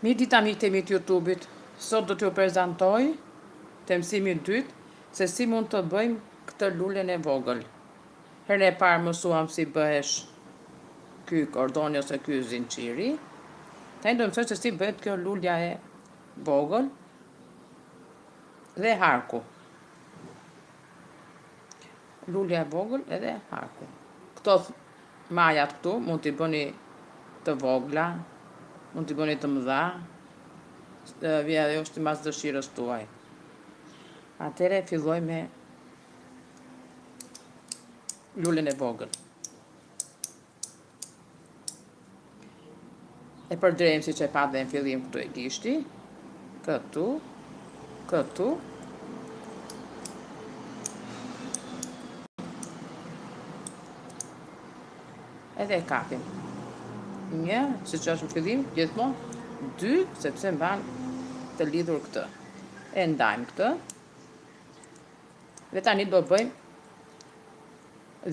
Mirëdita miqtë e mi të YouTube-it. Sot do t'ju prezantoj te mësimi i dytë se si mund të bëjmë këtë lulen e vogël. Herën e parë mësuam si bëhesh ky kordoni ose ky zinxhiri. Tani do mësoj se si bëhet kjo lulja e vogël dhe harku. Lulja e vogël edhe harku. Këto majat këtu mund t'i bëni të vogla, mund t'i bëni të mëdha, vjen ajo është mas dëshirës tuaj. Atëherë filloj me lulen e vogël. E përdrejmë siç e patë dhe në fillim këtu e gishti, këtu, këtu, edhe e kapim. Një, siç është në fillim, gjithmonë, dy, sepse mban të lidhur këtë. E ndajmë këtë. Dhe tani do bëjmë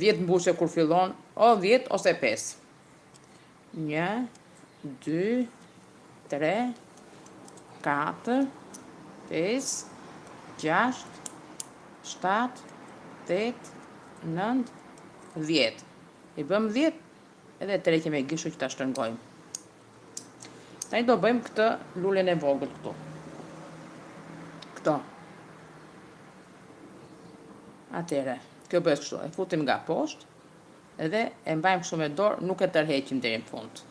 10 mbushje kur fillon, o 10 ose 5. 1, 2, 3, 4, 5, 6, 7, 8, 9, 10. I bëmë 10 edhe e tërheqim me gisht që ta shtrëngojmë. Tani do bëjmë këtë lulen e vogël këtu. Këto. Atëherë, kjo bëhet kështu, e futim nga poshtë edhe e mbajmë kështu me dorë, nuk e tërheqim deri në fund.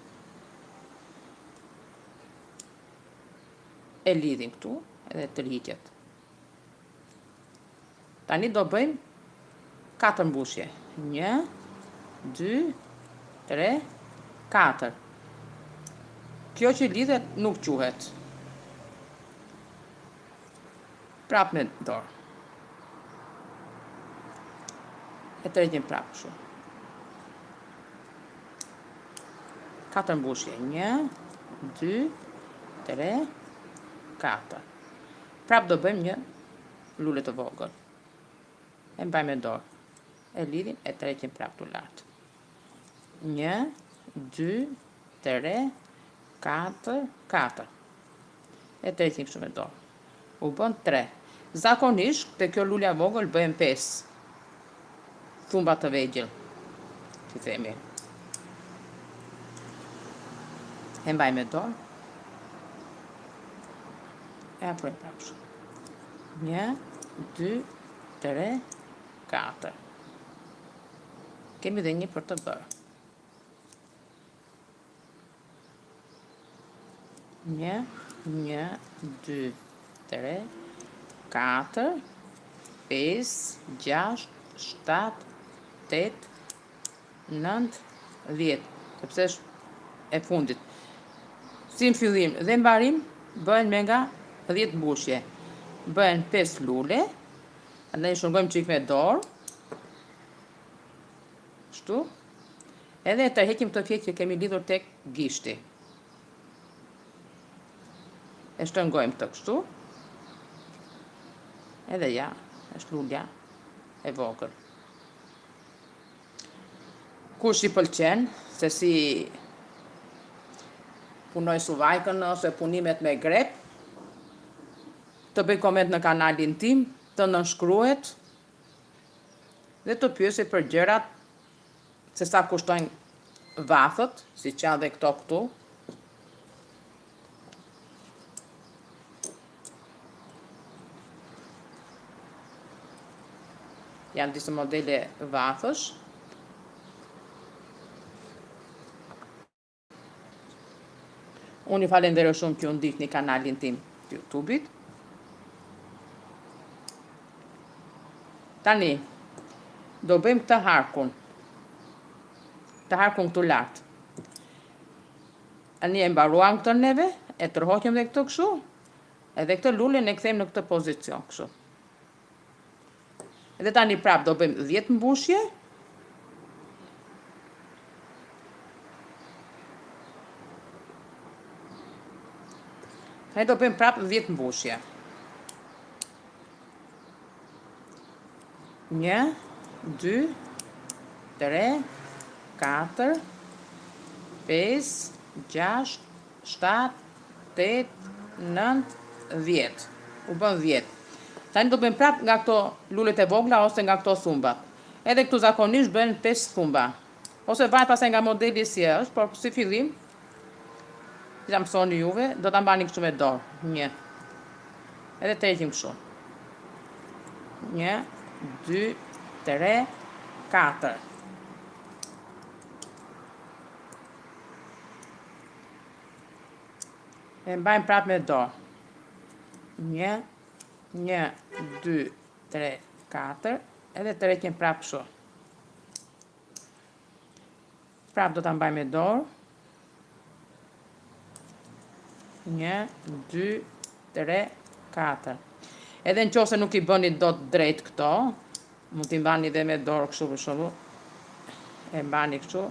E lidhim këtu edhe tërhiqet. Tani do bëjmë 4 mbushje. 1 2 3 4. Kjo që lidhet nuk quhet. Prap me dorë. E tërheqim prap kështu. 4 mbushje. 1 2 3 4. Prap do bëjmë një lule të vogël. E mbajmë me dorë. E lidhim e tërheqim prap këtu lart. 1 2 3 4 4. E tërheqim kështu me dorë. U bën 3. Zakonisht te kjo lulja e vogël bëhen 5 thumba të vegjël, si themi. E mbaj me dorë. E afrojmë prapë kështu. 1 2 3 4. Kemi dhe një për të bërë. Një, një, dy, tre, katër, pesë, gjashtë, shtatë, tetë, nëntë, dhjetë, sepse është e fundit. Si në fillim dhe mbarim, bëhen me nga 10 mbushje. Bëhen 5 lule, ne i shtrëngojmë çik me dorë, Kështu. Edhe e tërheqim këtë fije që kemi lidhur tek gishti. E shtrëngojmë këtë kështu. Edhe ja, është lulja e vogël. Kush i pëlqen se si punoj suvajkën ose punimet me grep, të bëj koment në kanalin tim, të nënshkruhet, dhe të pyesi për gjërat se sa kushtojnë vathët, siç janë dhe këto këtu. Janë disa modele vathësh. Unë ju falenderoj shumë që ju ndiqni kanalin tim të YouTube-it. Tani, do bëjmë këtë harkun. Këtë harkun këtu lart. Tani e mbaruam këtë neve, e tërhoqëm dhe këtë kështu, edhe këtë lulen e kthejmë në këtë pozicion kështu. Dhe tani prap do bëjmë 10 mbushje. Tani do bëjmë prap 10 mbushje. 1 2 3 4 5 6 7 8. 8, 9, 10. U bën 10. Tani do bëjmë prap nga këto lulet e vogla ose nga këto thumbat. Edhe këtu zakonisht bëhen 5 thumba. Ose varet pastaj nga modeli si është, por si fillim, si ta mësoni juve, do ta mbani kështu me dorë. Një. Edhe tërheqim kështu. Një, dy, tre, katër. E mbajmë prapë me dorë. Një, një, dy, tre, katër. Edhe tërheqim prapë kështu. Prapë do ta mbaj me dorë. Një, dy, tre, katër. Edhe në qoftë se nuk i bëni dot drejt këto, mund t'i mbani dhe me dorë kështu për shembull. E mbani kështu.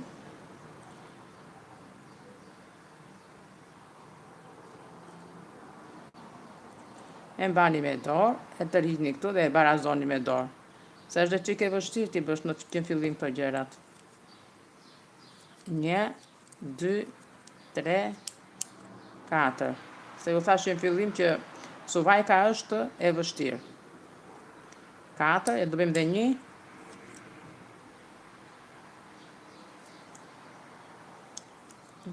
E mbani me dorë, e tërhiqni këtu dhe e barazoni me dorë. Se është dhe çikë e vështirë t'i bësh në që në fillim këto gjërat. Një, dy, tre, katër. Se ju thashë në fillim që suvajka është e vështirë. Katër, e do bëjmë dhe një.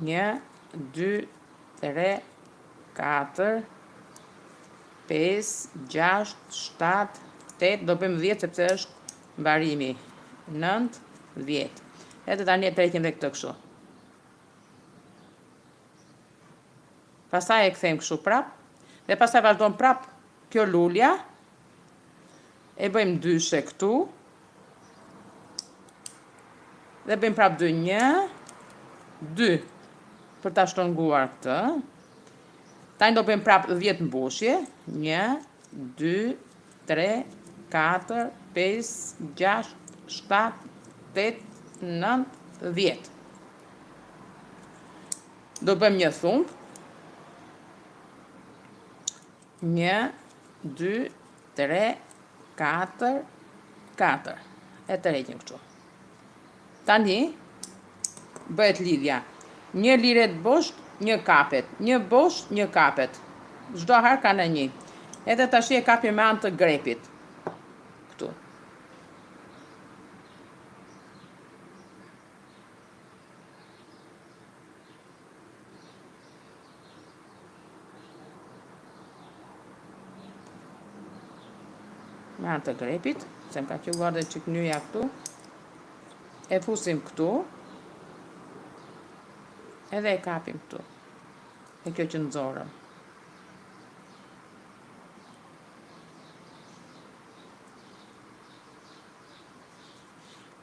Një, dy, tre, katër, 5, 6, 7, 8, do bëjmë 10 sepse është mbarimi. 9, 10. Edhe tani e tërheqim dhe këtë kështu. Pastaj e kthejmë kështu prap. Dhe pastaj vazhdon prap kjo lulja. E bëjmë dyshe këtu. Dhe bëjmë prap 2, 1, 2 për ta shtrënguar këtë. Tani do bëjmë prap 10 mbushje. 1, 2, 3, 4, 5, 6, 7, 8, 9, 10. Do bëjmë një thumb. 1, 2, 3, 4, 4. E tërheqim kështu. Tani, bëhet lidhja. Një liret bosh, një kapet. Një bosh, një kapet. Çdo herë ka në një. Edhe tashi e kapim me anë të grepit. Këtu. Me anë të grepit, se më ka qëlluar dhe çik nyja këtu, e fusim këtu, edhe e kapim këtu, e kjo që nxorëm.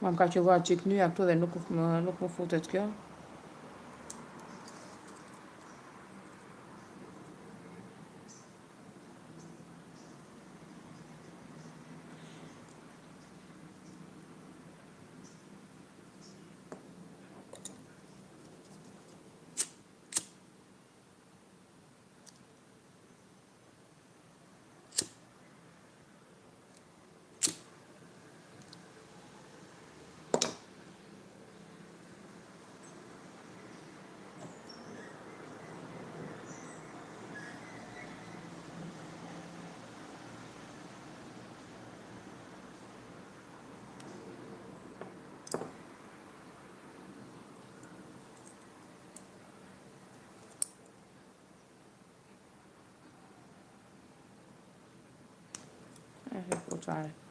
Më ka qëlluar çik nyja këtu dhe nuk më, nuk më futet kjo. E, po çfarë?